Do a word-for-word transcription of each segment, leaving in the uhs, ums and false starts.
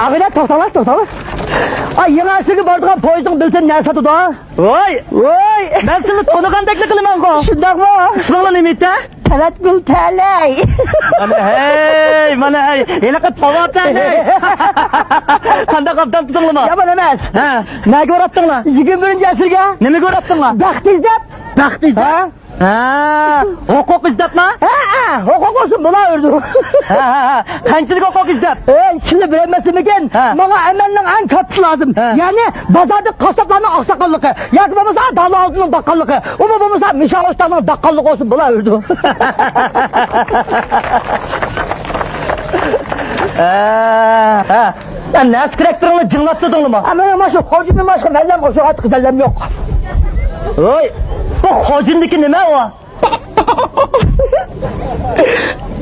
ئاغىنە، توختاڭلار، توختاڭلار. ئا، يېڭى ئەسىرگە بارىدىغان پويىزنىڭ بېلىتىنى نە ساتىدۇ؟ ۋاي! ۋاي! مەن سىلىنى تونۇغاندەكلا قىلىمەنغۇ. شۇنداقمۇ؟ ئىسمىڭلار نېمە ئىدى؟ تەۋەتگۈل تەلەي. مانا ھەي، مانا ھەي، ھېلىقى تاۋا تەلەي. قانداق، ئوبدان تۇردۇڭلارمۇ؟ يامان ئەمەس. ھە. نەگە باراتتىڭلار؟ يىگىرمە بىرىنچى ئەسىرگە. نېمىگە باراتتىڭلار؟ بەخت ئىزدەپ. بەخت ئىزدەپ؟ ھە؟ ھە. ھوقۇق ئىزدەپما؟ ھە، ھە، ھوقۇق بولسۇن بولاۋېرىدۇ. ھە، ھە، ھە. قانچىلىك ھوقۇق ئىزدەپ؟ ئەي، شۇنى بىلەلمەسلىكىمىكىن، ھە. ماڭا ئەمەلنىڭ ئەڭ كاتتىسى لازىم. ھە. يەنى بازاردىكى قاسساپلارنىڭ ئاقساقاللىقى ياكى بولمىسا دالا ئالدىنىڭ باققانلىقى، ئۇمۇ بولمىسا مىشا ئۇستازنىڭ داققانلىقى بولسۇن بولاۋېرىدۇ. ھە، ھە. سەن نەسى كېرەكتىرىڭنى جىڭلاپ تۇردۇڭلىما؟ ئە، مانا، مانا شۇ خوجىنى ماشقا مەنلەم ئوشۇغا قەدەللەم يوق. ۋوي، بۇ خوجىندىكى نېمە ئۇ؟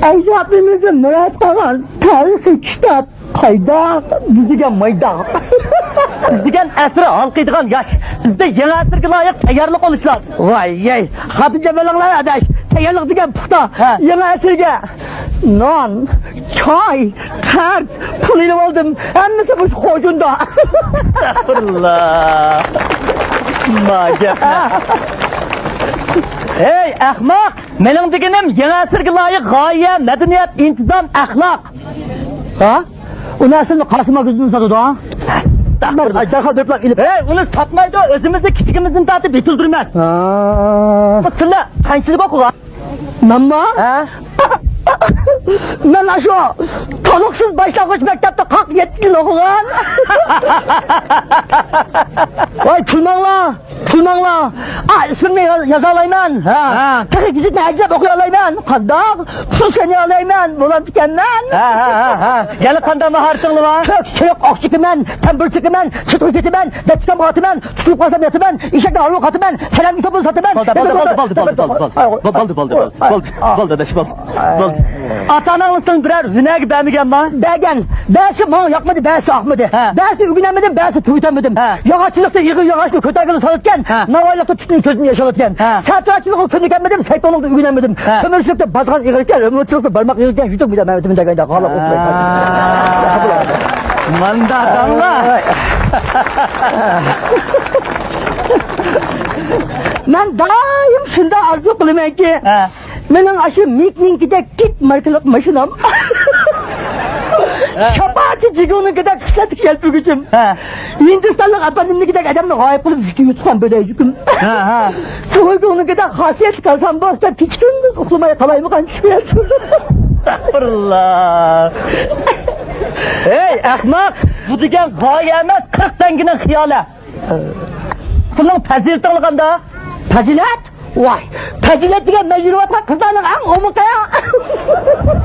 ئەجدادىمىزدىن مىراس قالغان تارىخىي كىتاب. قايداق؟ بىز دېگەن مايداق. بىز دېگەن ئەسىر ھالقىيدىغان ياش. بىزدە يېڭى ئەسىرگە لايىق تەييارلىق بولۇش لازىم. ۋاي، يەي، خاتىرجەم بولۇڭلار ئاداش. تەييارلىق دېگەن پۇختا. ھە. يېڭى ئەسىرگە نان، چاي، قەرز، پۇل ئېلىۋالدىم. ھەممىسى مۇشۇ خوجۇندا. ئەستەغپۇرۇللا. ما گەپلەر. ھەي، ئەخمەق! مېنىڭ دېگىنىم يېڭى ئەسىرگە لايىق غايە، مەدەنىيەت، ئىنتىزام، ئەخلاق. ھە؟ ئۇ نەرسىنى قاسىم ماگىزىندىن ساتىدۇ، ھە؟ ئەستەغپۇرۇللا. دەرھال بېرىپلا ئېلىپ. ھەي، ئۇنى ساتمايدۇ، ئۆزىمىزنى كىچىكىمىزدىن تارتىپ يېتىلدۈرىمىز. ھە. سىلەر قانچىلىك ئوقۇغان؟ مەنمۇ؟ ھە؟ مەن ئاشۇ تولۇقسىز باشلانغۇچ مەكتەپتە قاق يەتتە يىل ئوقۇغان. ۋاي، كۈلمەڭلار، كۈلمەڭلار. ئا، ئىسمىمنى ياز-، يازالايمەن. ھە. ھە. تېخى گېزىتنى ھەجىلەپ ئوقۇيالايمەن. قانداق پۇرسەتنى ئالايمەن، بولامدىكەنمەن. ھە، ھە، ھە، ھە. يەنە قانداق ماھارىتىڭلار بار؟ كۆك، كۆك ئوق چېكىمەن، تەمبۇر چېكىمەن، چىتقا كېتىمەن، دەپچىكامغا ئاتىمەن، چۈشكۈنۈپ قالسام ياتىمەن، ئېشەكنى ھارۋىغا قاتىمەن، سەلەمگە توپىنى ساتىمەن. بولدى، بولدى، بولدى، بولدى، بولدى، بولدى، بولدى، بولدى، بولدى، بولدى، بولدى، بولدى، بولدى. ئاتا-ئاناڭلار سېنى بىرەر ھۈنەرگە بەرمىگەنما؟ بەرگەن. بەزىسى ماڭا ياقمىدى، بەزىسى ياقمىدى. ھە. بەزىسى ئۆگىنەلمىدىم، بەزىسى تۈگىتەلمىدىم. ھە. ياغاچچىلىقتا ئېغىر ياغاچنى كۆتەرگىلى سالىدىكەن، ھە. ناۋايلىقتا تۈتۈن كۆزۈمنى ياشىلاتكەن. ھە. سەتراچىلىققا كۆنۈكەلمىدىم، سەيتۇنلۇقتا ئۆگىنەلمىدىم. ھە. تۆمۈرچىلىكتە بازغان ئېغىركەن، رېمونتچىلىقتا بارماق ئېغىركەن، يۈتۈك مىدام ئەۋەتىمەن دېگەندە غالىپ ئولتۇراي. ھە. مانداق داڭلار. مەن دائىم شۇنداق ئارزۇ قىلىمەنكى، ھە. مېنىڭ ئاشۇ مىكنىڭكىدەك كىت ماركىلىق ماشىنام. شاپاچى جىگۇڭنىڭكىدەك خىسلەتلىك يەلپۈگۈچۈم. ھە. ھىندىستانلىق ئەپەندىمنىڭكىدەك ئادەمنى غايىب قىلىپ، زىكى يۇتقان بۆلەي يۈكۈم. ھە، ھە. سۇھۇگۇڭنىڭكىدەك خاسىيەتلىك ئالسام بولسا، كېچە-كۈندۈز ئۇخلىماي قالايمىغان چۈشكۈن. ئەستەغپۇرۇللا. ھەي، ئەخمەق! بۇ دېگەن غايە ئەمەس، قىرىق تەڭگىنىڭ خىيالى. سىلىنىڭ پەزىلىتىڭلار قانداق؟ پەزىلەت؟ ۋاي، پەزىلەت دېگەن مەن يۈرۈۋاتقان قىزلارنىڭ ئەڭ ئومىقى.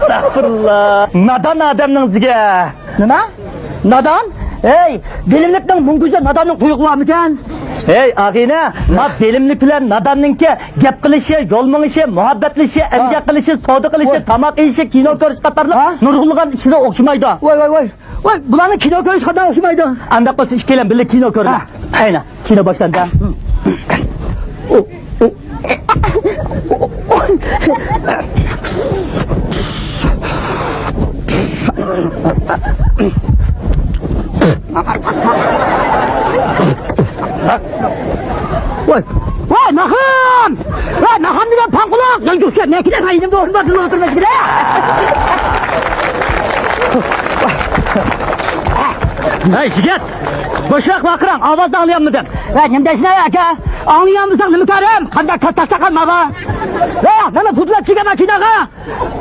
ئەستەغپۇرۇللا. نادان ئادەمنىڭ زىگە. نېمە؟ نادان؟ ھەي، بىلىملىكنىڭ مۈڭگۈزى ناداننىڭ قۇيرۇقى بارمىكەن؟ ھەي، ئاغىنە، ما بىلىملىك بىلەن ناداننىڭكى گەپ قىلىشى، يول مېڭىشى، مۇھەببەتلىشى، ھا. ئەمگەك قىلىشى، سودا قىلىشى، ۋاي. تاماق ئېيىشى، كىنو كۆرۈش قاتارلىق ھا؟ نۇرغۇنلىغان ئىشلىرى ئوخشىمايدۇ. ۋاي، ۋاي، ۋاي. ۋاي، بۇلارنىڭ كىنو كۆرۈشى قانداق ئوخشىمايدۇ؟ ئانداق بولسا ئىككىيلەن بىللە كىنو كۆرىمىز. ھە. ئەينە، كىنو باشلاندى. ۋاي، ۋاي، ناخان! ۋاي، ناخان دېگەن پاڭقۇلاق! ياي، يوق، يوق، مەن كېلەم، يېنىمدا ئورۇن بار، بىللە ئولتۇرماي كېلە. ھەي، يىگىت! بوشراق ۋارقىراڭ، ئاۋازنى ئاڭلىيالمىدىم. ۋاي، نېمە دەيسىلەر، ئاكا؟ ئاڭلىيالمىساڭ نېمە كارىم؟ قانداق تاس-تاس تاقالما بار؟ ۋاي، مانا پۇتلاپ كىرگەن ماشىناغا.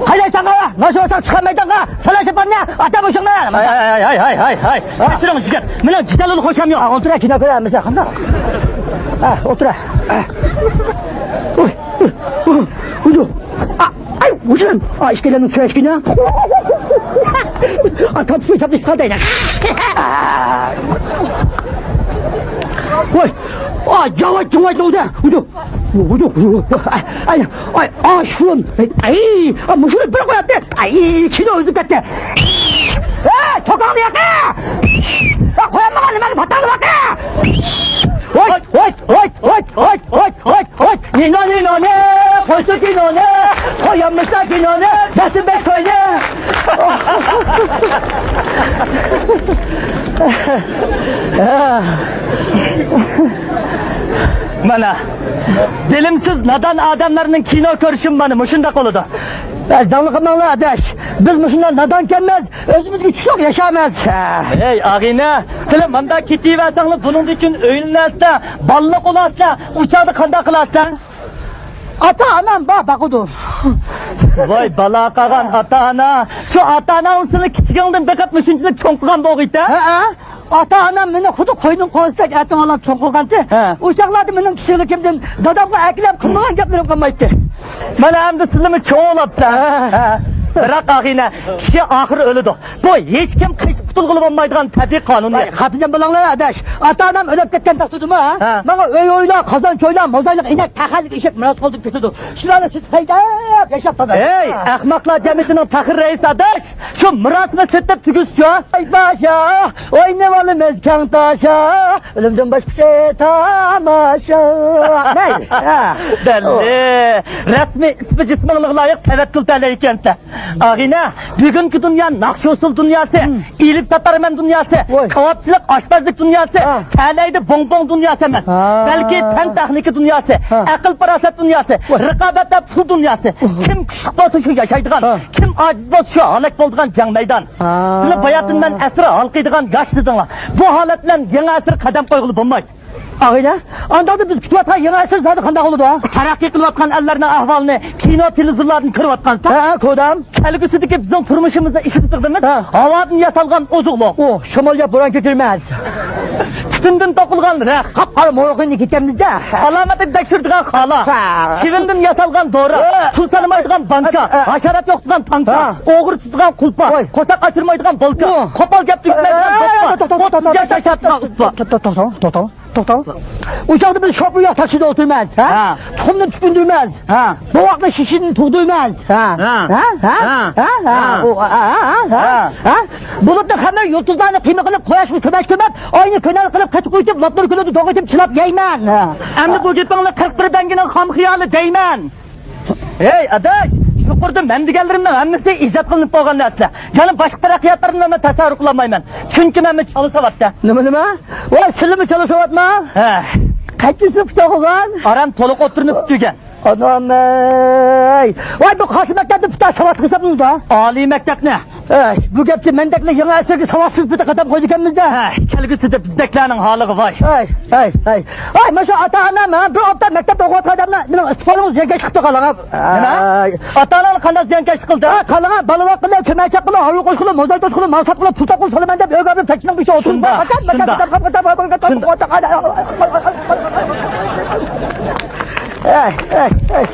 قايدايساڭغا، ناشۇ بولساڭ چىقالمايدىڭغا، سالا شاپاننى ئاتا بوشۇڭنى. ھاي، ھاي، ھاي، ھاي، ھاي. كەچۈرۈڭ، يىگىت. مېنىڭ جېدەللىك خۇشام يوق. ئولتۇرە، كىنو كۆرەمىز، قانداق؟ ھە، ئولتۇرە. ئۇي، ئۇي، ئۇي، ئۇي. ئا، ئاي، ۋۇجۇم. ئا، ئىككىلەننىڭ سۈرەشكىنى. ئا، كامپۇسنى چاپلىشىپ قالدى. ۋاي، ئا، جاۋاي، جاۋاي، نولدى. ۋۇجۇم. ۋۇجۇم. ئاي، ئاي، ئاي، ئاشۇن. ئاي، ئا، مۇشۇنى بىر قوياتتى. ئاي، كىنو ئۈزۈپ كەتتى. ئەي، توكاڭنى ياقا! ئا، قويالمىغان نېمەنى پاتاڭنى باقا! ھويت، ھويت، ھويت، ھويت، ھويت، ھويت، ھويت! نىنو، نىنونى، قويسۇن كىنونى، قويالمىسا كىنونى، دەسسىم بەك توينى! مانا، بىلىمسىز، نادان ئادەملەرنىڭ كىنو كۆرۈشىمۇ مانا مۇشۇنداق بولىدۇ. بەس، داڭلىق قىلماڭلار، ئاداش. بىز مۇشۇنداق نادانكەنمىز، ئۆزىمىزگە چۈشلۈك ياشايمىز. ھەي، ئاغىنە، سىلەر مانداق كېتىۋەرسەڭلار، بۇنىڭدىن كېيىن ئۆيلىنەرسىلەر، بالىلىق بولارسىلەر، ئۇ چاغدا قانداق قىلارسىلەر؟ ئاتا-ئانام بار، باقىدۇ. ۋاي، بالا قالغان ئاتا-ئانا. شۇ ئاتا-ئاناڭ سېنى كىچىكىڭدىن بېقىپ مۇشۇنچىلىك چوڭ قىلغان بولغىيتە. ھەئە. ئاتا-ئانام مېنى خۇددى قوينۇڭ قوزىسىدەك ئەتىۋالاپ چوڭ قىلغانتى. ھە. ئۇ چاغلاردا مېنىڭ كىچىكلىكىمدىن دادامغا ئەركىلەپ قىلمىغان گەپلىرىم قالمايتتى. مانا ئەمدى سىلىمۇ چوڭ بولاپسىلەر. ھە. ھە. بىراق، ئاغىنە، كىشى ئاخىرى ئۆلىدۇ. بۇ ھېچكىم قېچىپ قۇتۇلغىلى بولمايدىغان تەبىئىي قانۇن. ۋاي، خاتىرجەم بولۇڭلار، ئاداش. ئاتا-ئانام ئۆلۈپ كەتكەن تەقدىردىمۇ، ھە؟ ھە. ماڭا ئۆي ئويلا، قازانچ ئويلا، موزايلىق ئىنەك، پەخەرلىك ئېشەك مىراس قالدۇرۇپ كېتىدۇ. شۇلارنى سېتىپ ھەيدەپ ياشاپ تازا. ھەي، ئەخمەقلار جەمئىيىتىنىڭ پەخىر رەئىسى ئاداش، شۇ مىراسنى سېتىپ تۈگۈزسىچۇ. ئاي باشا، ئوينىۋالىمىز كەڭ تاشا، ئۆلۈمدىن باشقىسى تاماشا. مەيلى. ھە. بەللى. رەسمىي ئىسمى جىسمىڭلىغا لايىق تەۋەككۈل تەلەي ئىكەنسەن. ئاغىنە، بۈگۈنكى دۇنيا ناخشا-ئۇسسۇل دۇنياسى، ھىم. ئېلىپ تارتارمەن دۇنياسى، ۋاي. كاۋاپچىلىق ئاشپەزلىك دۇنياسى، ھە. تەلەيدە بوڭ-بوڭ دۇنياسى ئەمەس. ھە. بەلكى پەن-تېخنىكا دۇنياسى، ھە. ئەقىل-پاراسەت دۇنياسى، ۋاي. رىقابەتتە پۇل دۇنياسى. ۋاي. كىم كۈچلۈك بولسا شۇ ياشايدىغان، ھە. كىم ئاجىز بولسا شۇ ھالاك بولىدىغان جەڭ مەيدان. ھە. سىلەر باياتىن مەن ئەسىر ھالقىيدىغان ياش دېدىڭلار. بۇ ھالەت بىلەن يېڭى ئەسىر قەدەم قويغىلى بولمايدۇ. ئاغىنە، ئانداقتا بىز كۈتۈۋاتقان يېڭى ئەسىر زادى قانداق بولىدۇ؟ تەرەققىي قىلىۋاتقان ئەللەرنىڭ ئەھۋالىنى كىنو، تېلېۋىزورلاردىن كۆرۈۋاتقانسەن. ھە، ھە، كودام. كەلگۈسىدىكى بىزنىڭ تۇرمۇشىمىزدا ئىشلىتىدىغىنىمىز ھە. ھاۋادىن ياسالغان ئوزۇقلۇق. ئۇ، شامال ياپ بوران كۆتۈرمەس. تۈتۈندىن توقۇلغان رەخت. قاپقارا مورغىنى كېتەمىزدە. سالامەتلىك تەكشۈرىدىغان خالا. ھە. چىۋىندىن ياسالغان دورا. ھە. پۇل سالمايدىغان بانكا. ھە. ھاشارات يوقىتىدىغان تانكا. ھە. ئوغرى تۇتىدىغان قۇلپا. ۋاي. قورساق ئاچۇرمايدىغان بولكا. ۋاي. قوپال گەپ تۈگىتمەيدىغان دوپپا. ئوتتۇز ياش ياشاپ تۇرغان ئۇپا. توختاڭ، توختاڭ. توختاڭ. ئۇ چاغدا بىز شوپۇر يا تاكسىدا ئولتۇرىمىز، ھە؟ ھە. تۇخۇمدىن تۈتۈن دۈرمەز. ھە. بوۋاقنى شىشىدىن تۇغدۇرماز. ھە. ھە. ھە؟ ھە. ھە. ھە. ھە. ئۇ، ھە، ھە، ھە، ھە. ھە. ھە. بۇلۇتنى خەملەپ، يۇلتۇزلارنى قىيما قىلىپ، قۇياشقا كۆمەچ كۆمەپ، ئاينى كۆنەل قىلىپ، قېتىق ئۇيتۇپ، لوپنۇر كۈنىدە دوغ ئېتىپ چىلاپ يەيمەن. ھە. ئەمدى بۇ گېپىڭنى قىرىق بىر بەڭگىنىڭ خام خىيالى دەيمەن. ھەي، ئاداش، يۇقىرىدا مەن دېگەنلىرىمنىڭ ھەممىسى ئىجاد قىلىنىپ بولغان نەرسىلەر. يەنى باشقا تەرەققىياتلارنى مەن تەسەۋۋۇر قىلالمايمەن. چۈنكى مەنمۇ چالا ساۋاتتا. نېمە، نېمە؟ ۋاي، سىلىمۇ چالا ساۋاتما؟ ھە. قانچىسى پۇتا قىلغان؟ ئاران تولۇق ئوتتۇرىنى پۈتتۈرگەن. ئانام ئەي. ۋاي، بۇ قايسى مەكتەپتە پۇتا ساۋاتلىق ھېسابلىنىدۇ؟ ئالىي مەكتەپنى. ئەي، بۇ گەپتە مەندەكلەر يېڭى ئەسىرگە ساۋاتسىز پۇتا قەدەم قويىدىكەنمىزدە. ھە، كەلگۈسىدە بىزدەكلەرنىڭ ھالىغا ۋاي. ئەي، ئەي، ئەي. ئاي، مانا شۇ ئاتا-ئانام، ھە، بىر ئوبدان مەكتەپتە ئوقۇۋاتقان ئادەملەر مېنىڭ ئىستىپالىڭىز زىيانكەشلىك قىپتۇ قالىغان. نېمە؟ ئاتا-ئاناڭلار قانداق زىيانكەشلىك قىلدى؟ ھە، قالىغان، بالا باققىلى، كۆمەچ چاققىلى، ھارۋا قوشقىلى، موزاي توشقىلى، مال ساتقىلى، پۇل تاپقىلى سالىمەن دەپ ئۆگەپ تەكشىنىڭ بېشىغا ئولتۇرۇپ. شۇنداق. شۇنداق. شۇنداق. ئەي، ئەي، ئەي.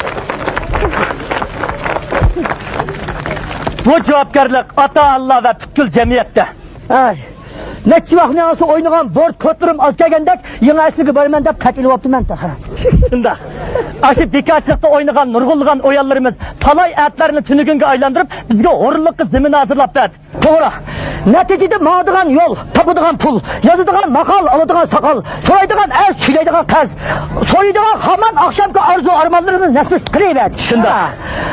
بۇ جاۋابكارلىق ئاتا-ئانىلار ۋە پۈتكۈل جەمئىيەتتە. ئەي. نەچچە ۋاقىتنى ئالسا ئوينىغان بورت كوتلىرىم ئاز كەلگەندەك، يېڭى ئەسىرگە بارىمەن دەپ قەتئىي بوپتىمەن تېخى. شۇنداق. ئاشۇ بىكارچىلىقتا ئوينىغان نۇرغۇنلىغان ئويۇنلىرىمىز تالاي ئەتىلەرنى تۈنۈگۈنگە ئايلاندۇرۇپ، بىزگە ھۇرۇنلۇققا زېمىن ھازىرلاپ بەردى. توغرا. نەتىجىدە ماڭىدىغان يول، تاپىدىغان پۇل، يازىدىغان ماقال، ئالىدىغان ساقال، سورايدىغان ئەرز، چىدايدىغان قەرز، سويىدىغان خامان ئاخشامقى ئارزۇ ئارمانلىرىمىز نەسىپ قىلىۋەردى. شۇنداق. ھە.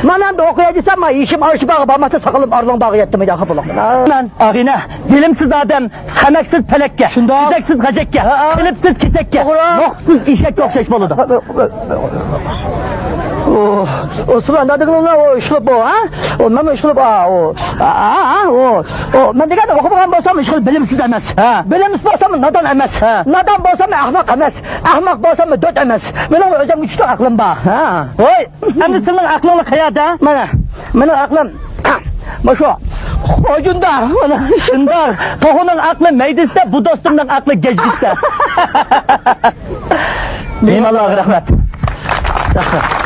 مانا ئەمدى ئوقۇياي دېسەم، مانا يېشىم ئارشى باغغا بارمايتتى، ساقىلىم ئارىلىڭ باغغا يەتتى، مەيدان خاپا بولۇڭ. مەن. ئاغىنە، بىلىمسىز ئادەم خەمەكسىز پەلەككە، شۇنداق. تۈزەكسىز غەجەككە، ھە. قېلىپسىز كېسەككە، توغرا. نوقۇپسىز ئېشەككە ئوخشاش بولىدۇ. ئۇ، ئۇ، ئۇسۇل ئانداق دېگىنىڭلار، ئۇ ئىشقىلىپ بۇ، ھە؟ ئۇ، مەن ئىشقىلىپ، ئا، ئۇ، ئا، ئا، ئا، ئۇ، ئۇ، مەن دېگەن ئوقۇمىغان بولسام ئىشقىلىپ بىلىمسىز ئەمەس. ھە. بىلىمسىز بولسام نادان ئەمەس. ھە. نادان بولسام ئەخمەق ئەمەس. ئەخمەق بولسام دۆت ئەمەس. مېنىڭ ئۆزۈمگە چۈشلۈك ئەقلىم بار. ھە. ۋاي، ئەمدى سېنىڭ ئەقلىڭ قەيەردە؟ مانا، مېنىڭ ئەقلىم مانا شۇ خوجۇندا، مانا. شۇنداق. توخۇنىڭ ئەقلى مەيدىسىدە، بۇ دوستۇمنىڭ ئەقلى گەجگىسىدە. مېھمانلارغا رەھمەت. رەھمەت.